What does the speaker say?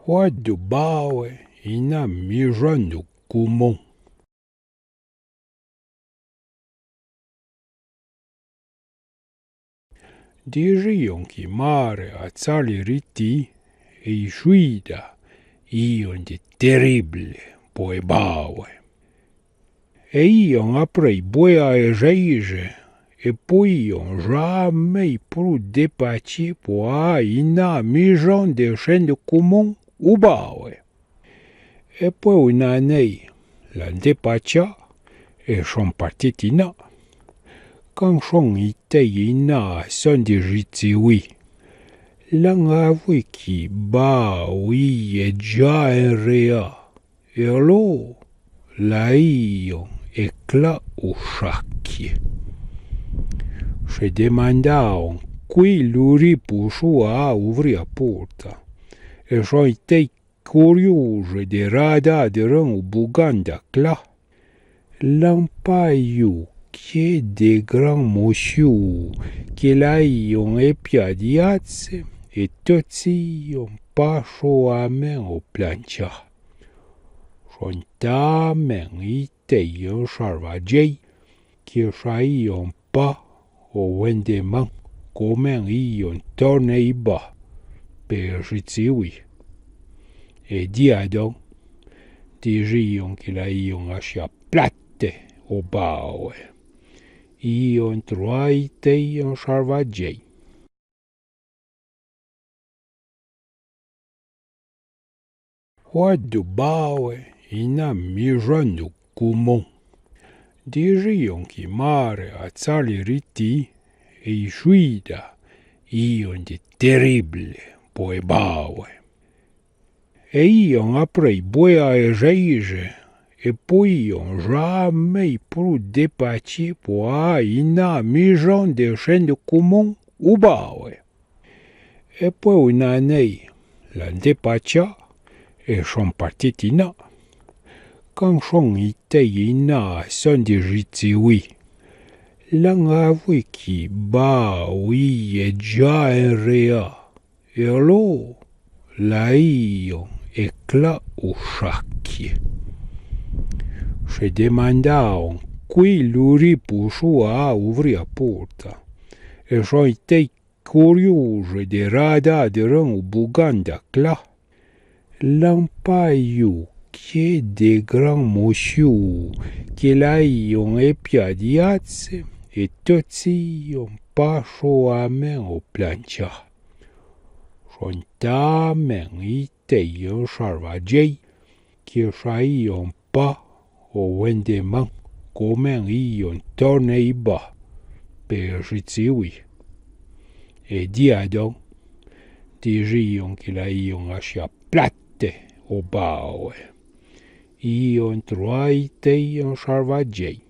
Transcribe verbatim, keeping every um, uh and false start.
Oua dou baoue ina mijon dou koumon. Dijion ki mare a Tsali Riti é i jouida ion de terrible po é baoue. É ion apré bouéa é jeije, é pouion jamé prou dépatsi po a ina mijon de chen de koumon ou baoue. É pouéi ina né, l'an dépatsia, é chon partit ina. Kan chon itei ina son de jitsi oui, l'an avoui ki baoui é dja en réa. É lo, laion é kla ou chakie. Che demandaon kui louri pou choua ouvri a porta. É chon itei kouriouje de rada de ren ou bougan da kla. L'an pa iou ke de gran mosiou, ke laion é pia diatse, é totsion pa choamen o plantsia. Chon tamen itei en charvadjei, ke chaion pa o wendeman komen ion torne iba pe jitsi oui. É diadon, dijion ke laion achia plate o baoue. Ion troa itei en charvadjei. Oua dou baoue ina mijon dou koumon. Dijion ki mare a Tsali Riti é i jouida ion de terrible po é baoue. É ion apré bouéa é jeije, é pouion jamé prou dépatsi po a ina mijon de chen de koumon ou baoue. É pouéi ina né, l'an dépatsia, é chon partit ina. Kan chon itei ina son de jitsi oui, l'an avoui ki baoui é dja en réa. É lo, laion é kla ou chakie. Che demandaon kui louri pou choua ouvri a porta. É chon itei kouriouje de rada de ren ou bougan da kla. L'an pa iou ke de gran mosiou, ke laion é pia diatse, é totsion pa choamen o plantsia. Chon tamen itei en charvadjei, ke chaion pa o wendeman komen ion torne iba pe jitsi oui. É diadon, dijion ke laion achia plate o baoue. Ion troa itei en charvadjei.